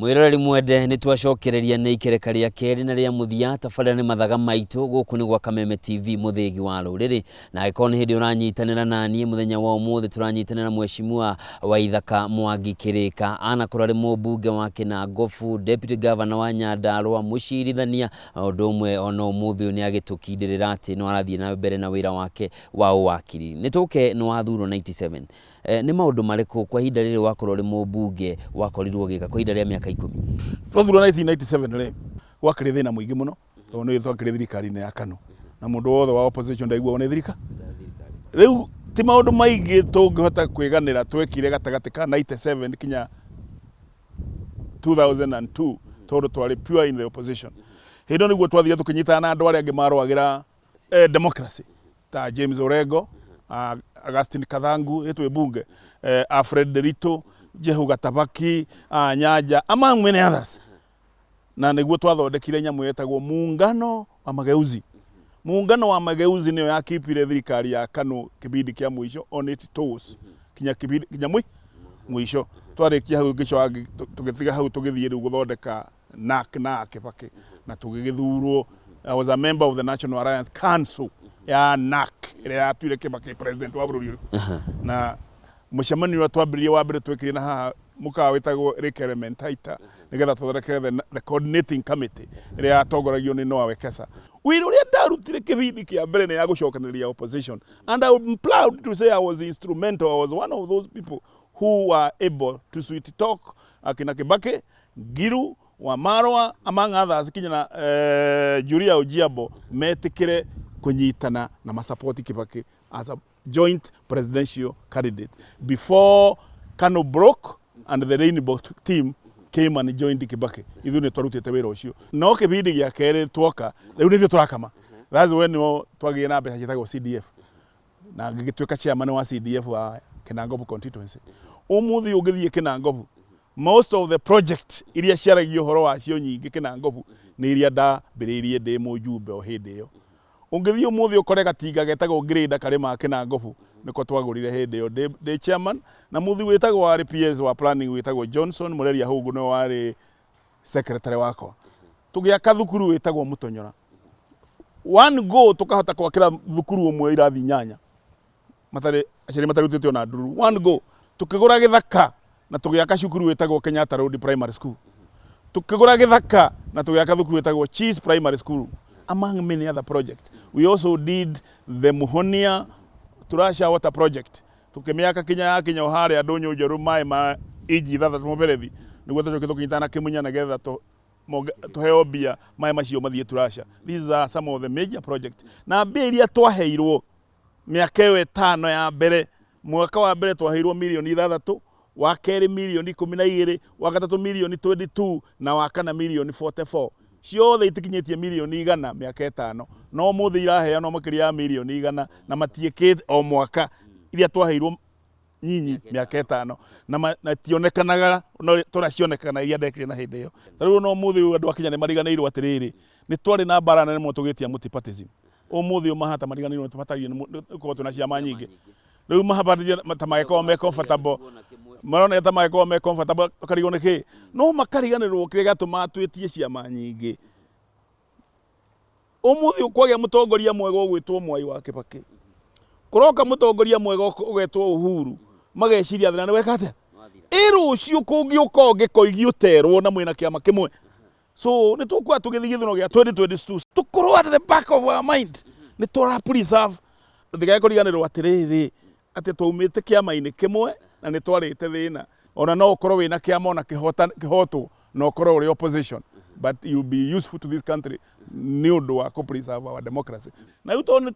Mwĩroreri mwende, nĩ twacokereria nĩ ikereka rĩa kerĩ na rĩa mũthia. Tabarĩra nĩ Mathaga Maitũ, gũkũ nĩ gwa Kameme TV, mũthĩgi wa rũrĩrĩ. Na angĩkorwo nĩ hĩndĩ ũranyitanĩra naniĩ, mũthenya wa ũmũthĩ tũranyitanĩra Mheshimiwa Waithaka Mwangi Kĩrĩka. Anakorwo arĩ mũmbunge wa Kĩnangobu, Deputy Governor wa Nyandarũa, mũcirithania, ũndũ ũmwe ona ũmũthĩ ũyũ nĩ agĩtũkindĩrĩra atĩ no arathiĩ na mbere na wĩra wake wa ũwakiri. Nĩ tũke nĩ wathurwo 97, nĩ maũndũ marĩkũ kwa ihinda rĩrĩ wakorwo ũrĩ mũmbunge wakorirwo ũgĩka kwa ihinda rĩa mĩaka 10? Twathurwo 1997 rĩ, gwakĩrĩ thĩna mũingĩ mũno tondũ nĩ twakĩrĩ thirikari-inĩ ya KANU na mũndũ wothe wa opposition ndaiguagwo nĩ thirikari. Rĩu ti maũndũ maingĩ tũngĩhota kwĩganĩra twekire gatagatĩ ka 97 kinya 2002 tondũ twarĩ pure in the opposition. Hĩndĩ ĩyo nĩguo twathire tũkĩnyitana na andũ arĩa angĩ marũagĩra democracy ta James Orengo, Augustine Kathangu ĩ twĩ bunge, Alfred Nderitu, Jehu Gatabaki, Nyanja, among many others. Na nĩguo twathondekire nyamũ yetagwo Muungano wa Mageuzi. Muungano wa Mageuzi nĩyo yakipire thirikari ya KANU kĩbindi kĩa mũico on its toes kinya kĩbindi kinya mũico. Twarĩkia hau ngĩcoka tũgĩtiga hau, tũgĩthiĩ rĩu gũthondeka NARC na Kibaki na tũgĩgĩthurwo. I was a member of the National Alliance Council ya NARC ĩrĩa yatuire Kibaki president wa bũrũri ũyũ. Na mũcemanio ũrĩa twambĩrĩrie wa mbere twekire na haha mũkawa wĩtagwo Lake Elementaita nĩgetha tũthondekere the coordinating committee ĩrĩa yatongoragio nĩ Noah Wekesa. Wĩra ũrĩa ndarutire kĩbindi kĩa mbere nĩ ya gũcokanĩrĩria opposition, and I'm proud to say I was instrumental. I was one of those people who were able to sweet talk akina Kibaki, Ngiru, Wamarwa, among others, kinya na Julia Ojiambo metĩkĩre kũnyitana na masupport Kibaki as a joint presidential candidate before KANU broke and the Rainbow team came and joined Kibaki. Ithuĩ nĩ twarutĩte wĩra ũcio, no kĩbindi gĩa kerĩ twoka rĩu nĩthuĩ tũrakama. That's when no twagĩire na mbeca ciĩtagwo CDF na ngĩgĩtuĩka chairman wa CDF wa Kinangobu constituency. Ũmũthĩ ũngĩthiĩ Kinangobu, most of the project iria ciaragia ũhoro wacio nyingĩ Kinangobu nĩ iria ndambĩrĩirie ndĩ mũjumbe o hĩndĩ ĩyo. Ũngĩthiĩ ũmũthĩ ũkore gatinga getagwo grader karĩmaga Kinangobu, nĩko twagũrire hĩndĩ ĩyo ndĩ chairman, na mũthuri wĩtagwo warĩ PS wa planning wĩtagwo Johnson Mũreria Hũngũ nĩwe warĩ secretary wakwa. Tũgĩaka thukuru wĩtagwo Mũtonyora one go, tũkahota gwakĩra thukuru ũmwe irathi inyanya matarĩ aciari matarutĩte ona ndururu. One go tukĩgũra gĩthaka na tũgĩaka cukuru wĩtagwo Kenyatta Road Primary School, tukĩgũra gĩthaka na tũgĩaka thukuru wĩtagwo Cheese Primary School, among many other projects. We also did the Muhonia Turasha Water Project, tukĩmĩaka kinya yakinya o harĩa ndũnyũ njerũ, maĩ ma inji 6 mũberethi. Nĩguo tũcoke tũkĩnyitana na Kĩmunya nĩgetha tũheo mbia maĩ macio mathiĩ Turasha. These are some of the major projects na mbia iria twaheirwo mĩaka ĩyo 5 ya mbere. Mwaka wa mbere twaheirwo mirioni 6, wa kerĩ mirioni 12, wa gatatũ mirioni 22 na wa kana mirioni 44. Ciothe itikinyĩtie mirioni 100 mĩaka 5, no mũthĩ iraheanwo makĩria ya mirioni 100 na matiĩkĩte o mwaka iria twaheirwo nyinyi mĩaka 5 na tionekanaga no tũrĩa cionekana iria ndekire na hĩndĩ ĩyo. Ta rĩu no mũthĩ ũyũ andũ a Kenya nĩ mariganĩirwo atĩrĩrĩ, nĩ twarĩ na mbara nene mũno tũgĩtia multipartyism. Ũmũthĩ ũyũ mahata mariganĩirwo nĩ tũbatario nĩ gũkorwo twĩna ciama nyingĩ. Rĩu mahabatario ta magĩkorwo me comfortable, marona ta magĩkorwo me comfortable, makarigwo nĩ kĩ no makariganĩrwo kĩrĩa gĩatũmaga twĩtie ciama nyingĩ. Ũmũthĩ ũkwagĩa mũtongoria mwega ũgwĩtwo Mwai wa Kibaki, kũroka mũtongoria mwega ũgetwo Uhuru, mageciria thĩna nĩ weka atĩa. Ĩ rũciũ kũngĩũka ũngĩ koigi ũterwo na mwĩna kĩama kĩmwe? So nĩ tũkũa tũgĩthiĩ gĩthurano gĩa 2022, tũkorwo at the back of our mind nĩ tũra preserve, tũtigae kũriganĩrwo atĩrĩrĩ atĩ twaumĩte kĩama-inĩ kĩmwe na nĩ twarĩte thĩna. Ona no ũkorwo wĩna kĩama ona kĩhotwo na ũkorwo ũrĩ opposition, but you be useful to this country nĩ ũndũ wa kũ preserve our democracy. Na rĩu tondũ nĩ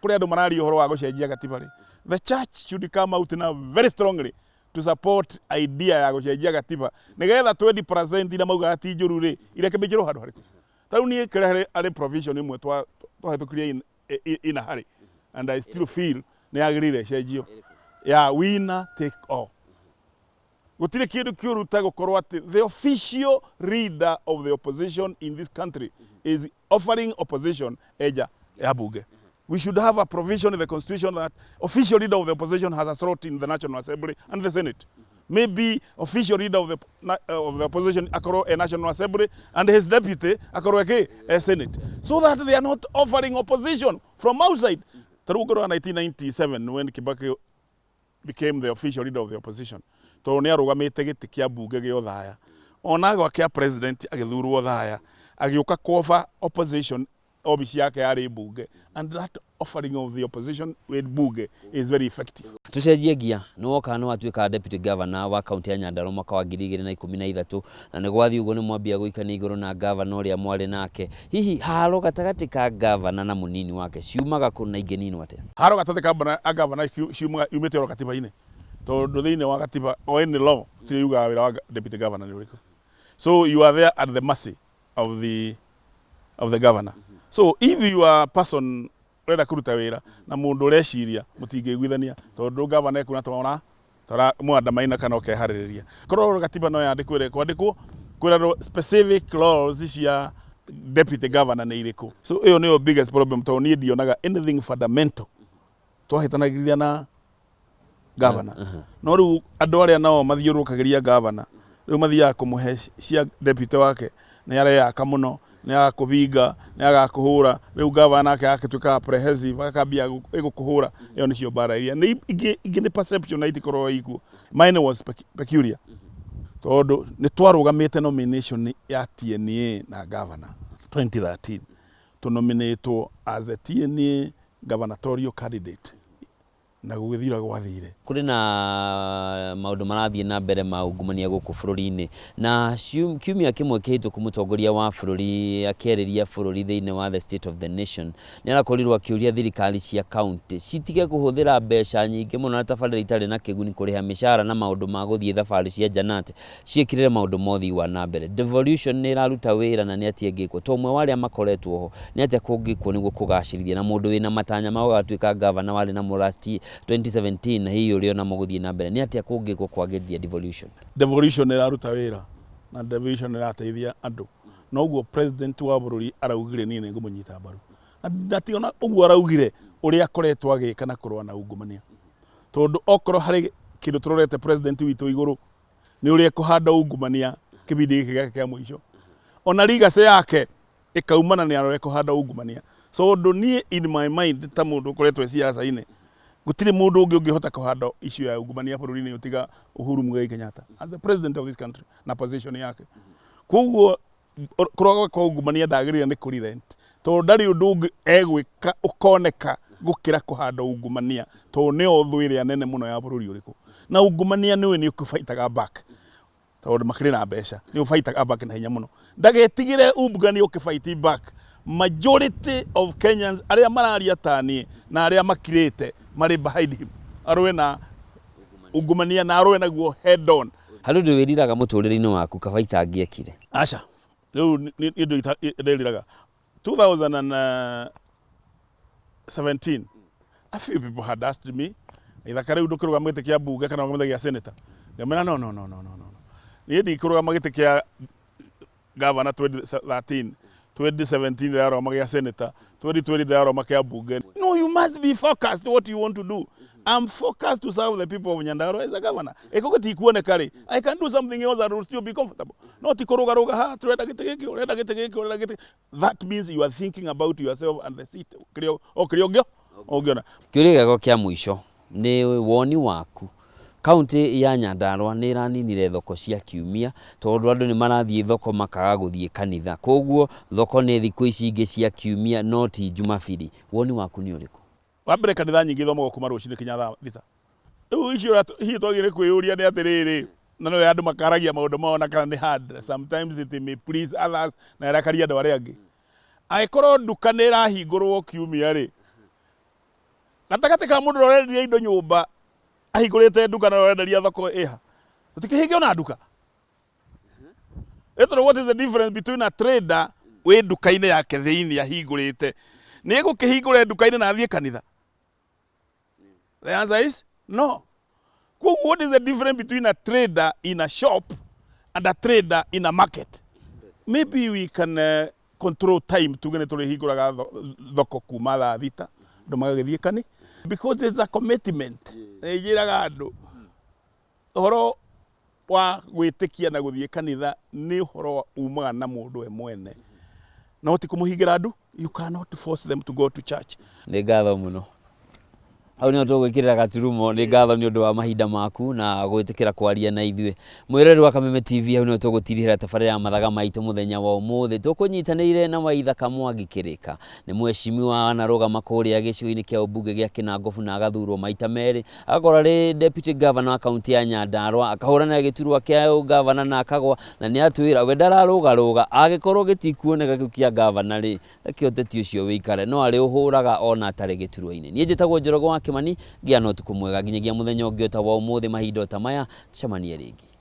kũrĩ andũ mararia ũhoro wa gũcenjia gatiba rĩ, the church should come out now very strongly to support idea ya gũcenjia gatiba nĩgetha 20% iria maugaga ti njũru rĩ, ireke mĩnjĩrwo handũ harĩkũ. Ta rĩu niĩ kĩrĩa harĩ provision ĩmwe twahĩtũkirie ina harĩ and I still feel nĩ yagĩrĩire ĩcenjio, ya winner take all. Gũtirĩ kĩndũ kĩũru ta gũkorwo atĩ the official leader of the opposition in this country is offering opposition eja ya bunge. We should have a provision in the constitution that official leader of the opposition has a slot in the National Assembly and the Senate. Maybe official leader of the opposition akorwo e National Assembly and his deputy akorwo eki e Senate, so that they are not offering opposition from outside. Ta rĩu ũngĩrora 1997, when Kibaki became the official leader of the opposition, tondũ nĩ arũgamĩte gĩtĩ kĩa mbunge gĩa Othaya, ona agwa kĩa president agĩthurwo Othaya, agĩũka kuoba opposition, obici yake yarĩ mbunge, and that offering of the opposition with bunge is very effective. Tucenjie ngia. Nĩ woka nĩ watuĩka deputy governor wa kaunti ya Nyandarua mwaka wa 2013, na nĩ gwathiĩ ũguo nĩ mwambia gũikania igũrũ na governor ũrĩa mwarĩ nake. Hihi haro gatagatĩ ka governor na mũnini wake ciumaga kũ na ingĩninwo atĩa? Haro gatagatĩ ka gavana ciumaga yumĩte oro katiba-inĩ, tondũ thĩinĩ wa katiba o any law gũtirĩ yugaga wĩra wa deputy governor nĩ ũrĩkũ. So you are there at the mercy of the governor. So if you are a person ũrenda kũruta wĩra na mũndũ ũreciria, mũtingĩiguithania, tondũ governor ekuona twana tora mwandamaina kana ũkeharĩrĩria. Korwo gatiba no yandĩkwo ĩrĩa kwandĩkwo kwĩrwo specific laws cia deputy governor nĩ irĩkũ. So ĩyo nĩyo biggest problem, tondũ niĩ ndionaga anything fundamental twahĩtanagĩria na governor. No rĩu andũ arĩa nao mathiũrũrũkagĩria governor rĩu mathiaga kũmũhe cia deputy wake, nĩ areyaka mũno, nĩ agakũbinga, nĩ agakũhũra. Rĩu governor nake agatuĩka apprehensive, akambia ĩgũkũhũra. Ĩyo nĩcio mbara iria nĩ ingĩ. Ingĩ nĩ perception na itikoragwo ikuo. Mine was peculiar tondũ nĩ twarũgamĩte nomination ya TNA na governor 2013, tũnominatwo as the TNA gubernatorial candidate, na gũgĩthira gwathire. Kũrĩ na maũndũ marathiĩ na mbere ma ungumania gũkũ bũrũri-inĩ, na kiumia kĩmwe kĩhĩtũku mũtongoria wa bũrũri akĩarĩria bũrũri thĩinĩ wa the State of the Nation nĩ arakorirwo akĩũria thirikari cia kaunti citige kũhũthĩra mbeca nyingĩ mũno na tabarĩra itarĩ na kĩguni kũrĩha mĩcara na maũndũ ma gũthiĩ thabarĩ cia nja, na atĩ ciĩkĩrĩre maũndũ ma ũthii wa na mbere. Devolution nĩ ĩraruta wĩra, na nĩ atĩa ĩngĩkwo? To ũmwe wa arĩa makoretwo ho, nĩ atĩa kũngĩkwo nĩguo kũgacĩrithia, na mũndũ wĩna matanya ma gũgatuĩka gavana warĩ namo last year 2017, na hihi ũrĩa onamo gũthiĩ na mbere, nĩ atĩa kũngĩkwo kwagĩrithia devolution? Devolution ĩraruta wĩra na devolution ĩrateithia andũ. Noguo president wa bũrũri araugire, niĩ nĩ ngũmũnyita mbaru, na tiona ũguo araugire ũrĩa akoretwo agĩka na kũrũa na ungumania, tondũ okorwo harĩ kĩndũ tũrorete president witũ igũrũ nĩ ũrĩa ekũhanda ungumania kĩbindi gĩkĩ gĩake kĩa mũico, ona legacy yake ĩkaumana nĩ ũrĩa ekũhanda ungumania. So ũndũ niĩ in my mind, ta mũndũ ũkoretwo e siasa-inĩ, gũtirĩ mũndũ ũngĩ ũngĩhota kũhanda issue ya ungumania bũrũri-inĩ ũtiga Uhuru Muigai Kenyatta as the president of this country na position yake. Koguo kũrũa kwa ungumania ndagĩrĩire nĩ kũ-relent, tondũ ndarĩ ũndũ ũngĩ egwĩka ũkoneka gũkĩra kũhanda ungumania, tondũ nĩyo thũ ĩrĩa nene mũno ya bũrũri ũrĩkũ. Na ungumania nĩũĩ nĩ ũkũbaitaga back, tondũ makĩrĩ na mbeca, nĩ ũbaitaga back na hinya mũno. Ndagetigĩre ungumania ũkĩfight back. Majority of Kenyans arĩa mararia ta niĩ na arĩa makirĩte marĩ behind him, arũe na ungumania na arũe naguo head on. Harĩ ũndũ wĩriraga mũtũrĩre-inĩ waku kaba itangĩekire? Aca, rĩu nĩ ũndũ ndĩriraga 2017, a few people had asked me, ithaka rĩu ndũkĩrũgama gĩtĩ kĩa mbunge kana ũrũgame gĩa senator? Ngamera, "No, no, no, no, no, no, niĩ ndikũrũgama gĩtĩ kĩa gavana 2013, 2017 ndĩrarũgama gĩa senator, 2020 ndĩrarũgama kĩa mbunge." No, you must be focused what you want to do. I'm focused to serve the people of Nyandarua as a governor. Ĩko gĩtikuoneka rĩ, I can do something else that will still be comfortable. No ti kũrũgarũga haha, tũrenda gĩtĩ gĩkĩ, ũrenda gĩtĩ gĩkĩ, ũrenda gĩtĩ. That means you are thinking about yourself and the seat kĩrĩa o kĩrĩa ũngĩona. Kĩũria gĩakwa kĩa mũico nĩ woni waku, kaunti ya Nyandarua nĩ ĩraninire thoko cia kiumia, tondũ andũ nĩ marathiĩ thoko makaga gũthiĩ kanitha, koguo thoko nĩ thikũ ici ingĩ cia kiumia no ti Jumabiri. Woni waku nĩ ũrĩkũ? Wa mbere, kanitha nyingĩ ithomagwo kuma rũcinĩ kinya thaa 6. Rĩu icio hihi twagĩrĩire kwĩyũria nĩ atĩrĩrĩ, na no andũ makaragia maũndũ mao na kana nĩ hard. Sometimes it may please others na ĩrakaria andũ arĩa angĩ. Angĩkorwo nduka nĩ ĩrahingũrwo kiumia rĩ, gatagatĩ ka mũndũ ũrĩa ũrenderia indo nyũmba ahingũrĩte nduka na ũrĩa ũrenderia thoko ĩha, tũtikĩhinge ona nduka. Ĩtondũ what is the difference between a trader wĩ nduka-inĩ yake thĩinĩ ahingũrĩte nĩ egũkĩhingũre nduka-inĩ na athiĩ kanitha? The answer is no. Koguo what is the difference between a trader in a shop and a trader in a market? Maybe we can control time, tuge nĩ tũrĩhingũraga thoko kuma thaa 6, andũ magagĩthiĩ kani, because it's a commitment. Nĩ njĩraga andũ ũhoro wa gwĩtĩkia na gũthiĩ kanitha nĩ ũhoro umaga na mũndũ we mwene, no ti kũmũhingĩra andũ. You cannot force them to go to church. Nĩ ngatho mũno. Hau nĩho tũgwĩkĩrĩra gaturumo. Nĩ ngatho nĩ ũndũ wa mahinda maku na gwĩtĩkĩra kwaria na ithuĩ. Mwĩroreri wa Kameme TV, hau nĩho tũgũtirihĩra tabarĩra ya Mathaga Maitũ mũthenya wa ũmũthĩ. Tũkũnyitanĩire na Waithaka Mwangi Kĩrĩka. Nĩ mweshimiwa wanarũgama kũrĩa gĩcigo-inĩ kĩa ũmbunge gĩa Kĩnangobu na agathurwo maita merĩ. Agakorwo arĩ deputy governor wa kaunti ya Nyandarua, akahũranĩra gĩturwa kĩa ũgavana na akagwa, na nĩ atwĩra we ndararũgarũga angĩkorwo gĩtikuoneka kĩu kĩa gavana rĩ, reke ũteti ũcio wĩikare, no arĩ ũhũraga ona atarĩ gĩturwa-inĩ. Niĩ njĩtagwo Njoroge wa Kĩmani, ngĩa na ũtukũ mwega nginyagia mũthenya ũngĩ o ta wa ũmũthĩ mahinda o ta maya, tũcemanie rĩngĩ.